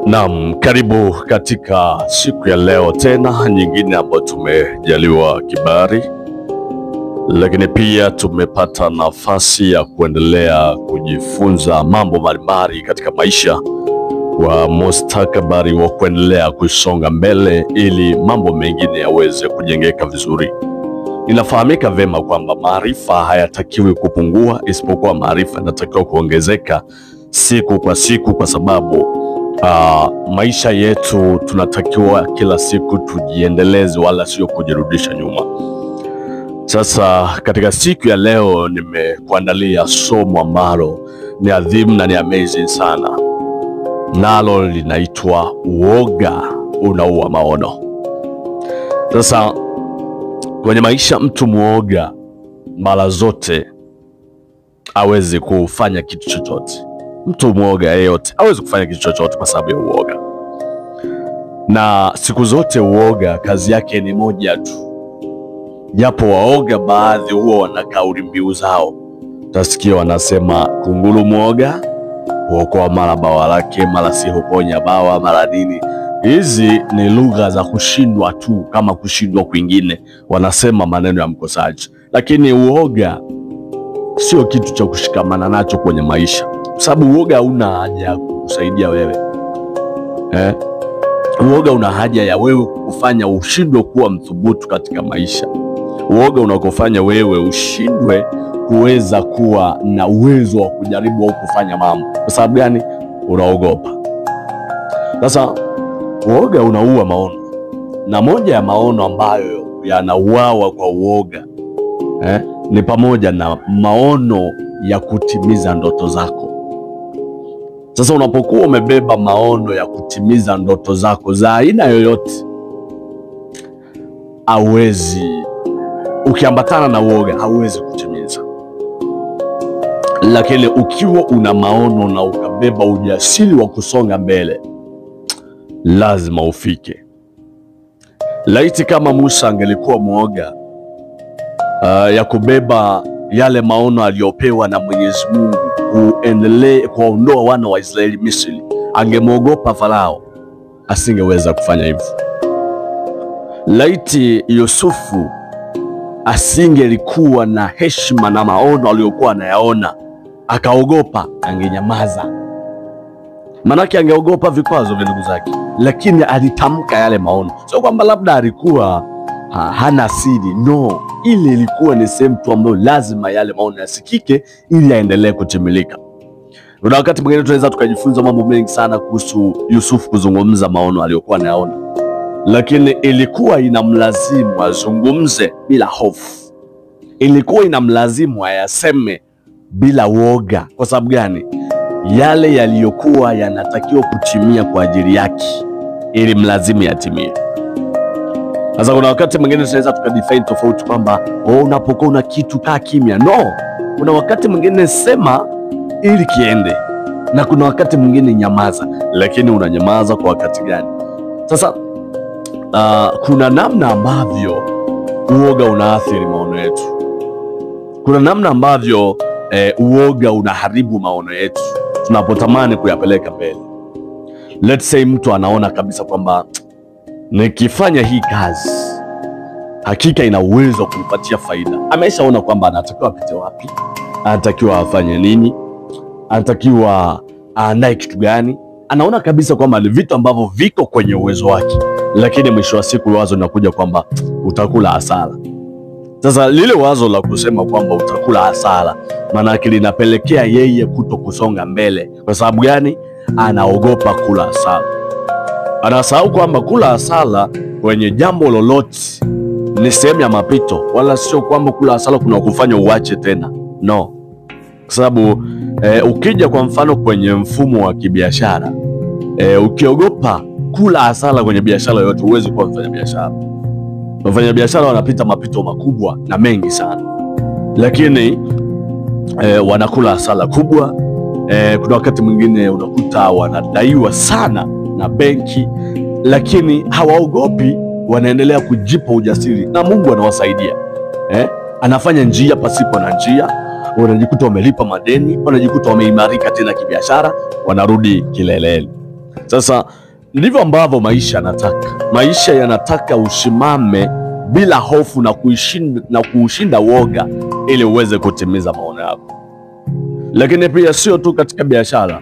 Naam, karibu katika siku ya leo tena nyingine ambayo tumejaliwa kibali, lakini pia tumepata nafasi ya kuendelea kujifunza mambo mbalimbali katika maisha kwa mustakabali wa kuendelea kusonga mbele ili mambo mengine yaweze kujengeka vizuri. Inafahamika vema kwamba maarifa hayatakiwi kupungua, isipokuwa maarifa yanatakiwa kuongezeka siku kwa siku, kwa sababu maisha yetu tunatakiwa kila siku tujiendeleze, wala sio kujirudisha nyuma. Sasa katika siku ya leo nimekuandalia somo ambalo ni adhimu na ni amazing sana, nalo linaitwa uoga unaua maono. Sasa kwenye maisha, mtu muoga mara zote hawezi kufanya kitu chochote. Mtu muoga yeyote hawezi kufanya kitu chochote kwa sababu ya uoga. Na siku zote uoga kazi yake ni moja tu. Japo waoga baadhi huwa wana kauli mbiu zao. Utasikia wanasema kunguru muoga huokoa mara bawa lake, mara si huponya bawa, mara nini. Hizi ni lugha za kushindwa tu, kama kushindwa kwingine, wanasema maneno ya mkosaji. Lakini uoga sio kitu cha kushikamana nacho kwenye maisha, kwa sababu uoga hauna haja ya kukusaidia wewe. Uoga una haja ya wewe kufanya ushindwe kuwa mthubutu katika maisha. Uoga unakufanya wewe ushindwe kuweza kuwa na uwezo wa kujaribu au kufanya mambo. Kwa sababu gani? Unaogopa. Sasa uoga unaua maono, na moja ya maono ambayo yanauawa kwa uoga ni pamoja na maono ya kutimiza ndoto zako. Sasa unapokuwa umebeba maono ya kutimiza ndoto zako za aina yoyote, hauwezi, ukiambatana na uoga hauwezi kutimiza. Lakini ukiwa una maono na ukabeba ujasiri wa kusonga mbele, lazima ufike. Laiti kama Musa angelikuwa muoga ya kubeba yale maono aliyopewa na Mwenyezi Mungu kuendelea kuondoa wana wa Israeli Misri, angemwogopa Farao, asingeweza kufanya hivyo. Laiti Yusufu asingelikuwa na heshima na maono aliyokuwa anayaona, akaogopa, angenyamaza. Manake angeogopa vikwazo vya ndugu zake, lakini alitamka yale maono. Sio kwamba labda alikuwa hana siri, no, ile ilikuwa ni sehemu tu ambayo lazima yale maono yasikike ili yaendelee kutimilika. Kuna wakati mwingine tunaweza tukajifunza mambo mengi sana kuhusu Yusufu kuzungumza maono aliyokuwa anayaona, lakini ilikuwa inamlazimu azungumze bila hofu, ilikuwa inamlazimu ayaseme bila woga. Kwa sababu gani? Yale yaliyokuwa yanatakiwa kutimia kwa ajili yake ili mlazimu yatimie. Sasa kuna wakati mwingine tunaweza tukadefine tofauti kwamba unapokuwa una kitu kaa kimya. No, kuna wakati mwingine sema ili kiende, na kuna wakati mwingine nyamaza. Lakini unanyamaza kwa wakati gani? Sasa kuna namna ambavyo uoga unaathiri maono yetu. Kuna namna ambavyo uoga unaharibu maono yetu tunapotamani kuyapeleka mbele. Let's say mtu anaona kabisa kwamba nikifanya hii kazi hakika ina uwezo wa kunipatia faida. Ameshaona kwamba anatakiwa apite wapi, anatakiwa afanye nini, anatakiwa aandae kitu gani. Anaona kabisa kwamba ni vitu ambavyo viko kwenye uwezo wake, lakini mwisho wa siku wazo linakuja kwamba utakula hasara. Sasa lile wazo la kusema kwamba utakula hasara, maana linapelekea yeye kuto kusonga mbele. Kwa sababu gani? Anaogopa kula hasara. Anasahau kwamba kula hasara kwenye jambo lolote ni sehemu ya mapito, wala sio kwamba kula hasara kuna kufanya uache tena. No. Kwa sababu ukija kwa mfano kwenye mfumo wa kibiashara, ukiogopa kula hasara kwenye biashara yoyote, huwezi kuwa mfanyabiashara. Wafanyabiashara wanapita mapito makubwa na mengi sana, lakini wanakula hasara kubwa. Kuna wakati mwingine unakuta wanadaiwa sana na benki, lakini hawaogopi, wanaendelea kujipa ujasiri na Mungu anawasaidia. Anafanya njia pasipo na njia, wanajikuta wamelipa madeni, wanajikuta wameimarika tena kibiashara, wanarudi kileleni. Sasa ndivyo ambavyo maisha yanataka. Maisha yanataka usimame bila hofu na kuushinda woga ili uweze kutimiza maono yako. Lakini pia sio tu katika biashara,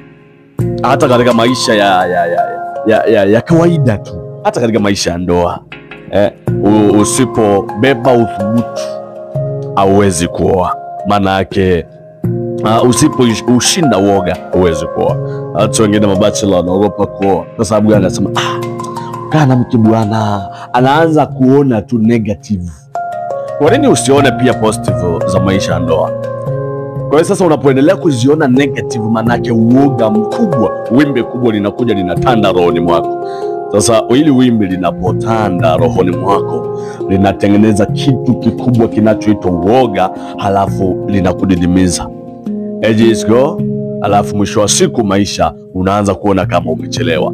hata katika maisha ya kawaida tu, hata katika maisha ya ndoa. Usipobeba uthubutu hauwezi kuoa. Maana yake usipoushinda woga huwezi kuoa. Watu wengine mabachelor wanaogopa kuoa. Kwa sababu gani? Anasema kaa na mke bwana, anaanza kuona tu negative. Kwa nini usione pia positive za maisha ya ndoa? Kwa hiyo sasa unapoendelea kuziona negative, manake uoga mkubwa, wimbi kubwa linakuja linatanda rohoni mwako. Sasa hili wimbi linapotanda rohoni mwako linatengeneza kitu kikubwa kinachoitwa uoga, halafu linakudidimiza. Ages go, halafu mwisho wa siku maisha unaanza kuona kama umechelewa.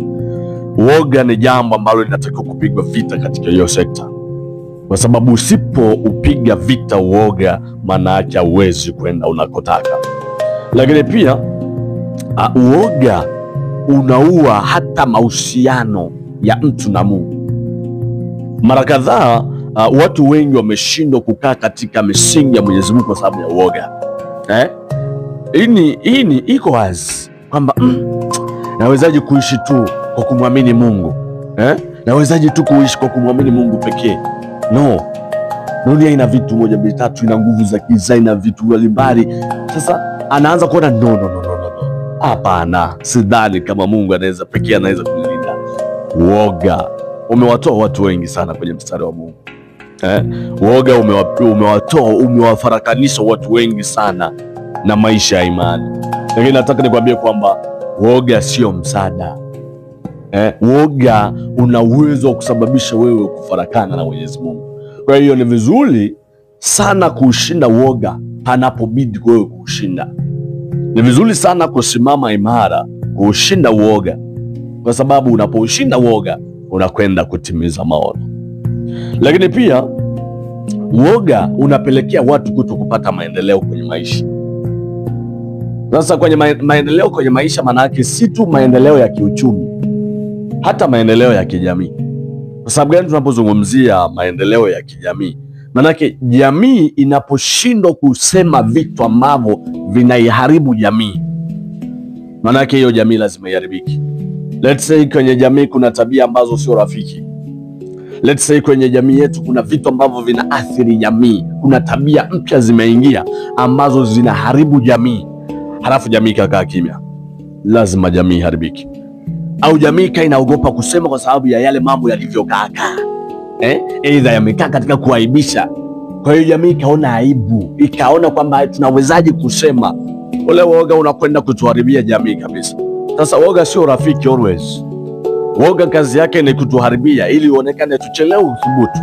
Uoga ni jambo ambalo linatakiwa kupigwa vita katika hiyo sekta, kwa sababu usipo upiga vita uoga, maana yake hauwezi kwenda unakotaka. Lakini pia uoga unaua hata mahusiano ya mtu na Mungu. Mara kadhaa watu wengi wameshindwa kukaa katika misingi ya Mwenyezi Mungu kwa sababu ya uoga. Hii ni iko wazi kwamba nawezaje kuishi tu kwa kumwamini Mungu? Nawezaje tu kuishi kwa kumwamini Mungu pekee? No. Dunia ina vitu 1 2 3, ina nguvu za giza, ina vitu mbalimbali. Sasa anaanza kuona no. Hapana, sidhani kama Mungu anaweza pekee anaweza kunilinda. Uoga umewatoa watu wengi sana kwenye mstari wa Mungu. Uoga umewatoa, umewafarakanisha watu wengi sana na maisha ya imani. Lakini nataka nikwambie kwamba uoga sio msaada. Uoga una uwezo wa kusababisha wewe kufarakana na Mwenyezi Mungu. Kwa hiyo ni vizuri sana kuushinda uoga panapobidi wewe kuushinda. Ni vizuri sana kusimama imara kuushinda uoga, kwa sababu unapoushinda uoga unakwenda kutimiza maono. Lakini pia uoga unapelekea watu kutokupata maendeleo kwenye maisha. Sasa kwenye maendeleo kwenye maisha, maana yake si tu maendeleo ya kiuchumi, hata maendeleo ya kijamii. Kwa sababu gani tunapozungumzia maendeleo ya kijamii? Maanake jamii inaposhindwa kusema vitu ambavyo vinaiharibu jamii, maanake hiyo jamii lazima iharibike. Let's say kwenye jamii kuna tabia ambazo sio rafiki. Let's say kwenye jamii yetu kuna vitu ambavyo vinaathiri jamii, kuna tabia mpya zimeingia ambazo zinaharibu jamii, halafu jamii ikakaa kimya, lazima jamii iharibike. Au jamii kaa inaogopa kusema kwa sababu ya yale mambo yalivyokaa. Aidha yamekaa katika kuaibisha. Kwa hiyo jamii ikaona aibu, ikaona kwamba tunawezaje kusema. Ule woga unakwenda kutuharibia jamii kabisa. Sasa woga sio rafiki always. Woga kazi yake ni kutuharibia ili uonekane tuchelewe kuthubutu.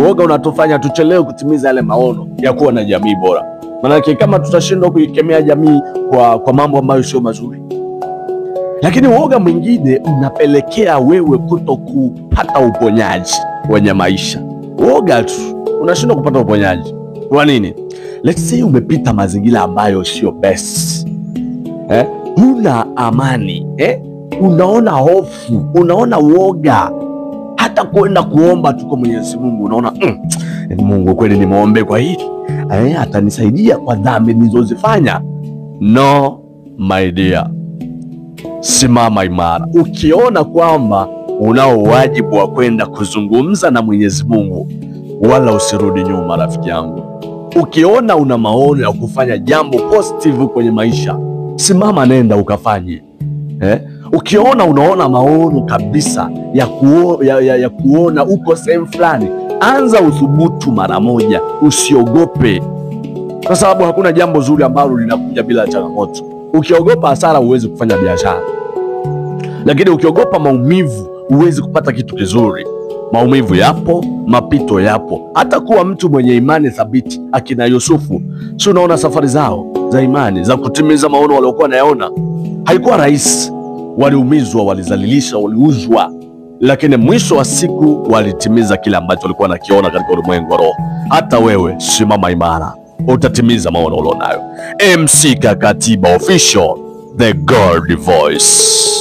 Woga unatufanya tuchelewe kutimiza yale maono ya kuwa na jamii bora. Maana kama tutashindwa kuikemea jamii kwa mambo ambayo sio mazuri. Lakini woga mwingine unapelekea wewe kutokupata uponyaji kwenye maisha. Woga tu unashindwa kupata uponyaji. Kwa nini? Let's say umepita mazingira ambayo sio best. Huna amani, Unaona hofu, unaona woga. Hata kwenda kuomba tu kwa Mwenyezi Mungu unaona Mungu kweli nimuombe kwa hili, atanisaidia kwa dhambi nilizozifanya. No my dear, simama imara. Ukiona kwamba unao wajibu wa kwenda kuzungumza na Mwenyezi Mungu, wala usirudi nyuma rafiki yangu. Ukiona una maono ya kufanya jambo positive kwenye maisha, simama, nenda ukafanye. Ukiona unaona maono kabisa ya kuona uko sehemu fulani, anza uthubutu mara moja, usiogope. Kwa sababu hakuna jambo zuri ambalo linakuja bila changamoto. Ukiogopa hasara huwezi kufanya biashara. Lakini ukiogopa maumivu huwezi kupata kitu kizuri. Maumivu yapo, mapito yapo. Hata kuwa mtu mwenye imani thabiti, akina Yusufu, si unaona safari zao za imani, za kutimiza maono waliokuwa nayaona, haikuwa rahisi. Waliumizwa, walizalilisha, waliuzwa, lakini mwisho wa siku walitimiza kile ambacho walikuwa nakiona katika ulimwengu wa roho. Hata wewe simama imara. Utatimiza maono ulionayo. MC Kakatiba Official, the God Voice.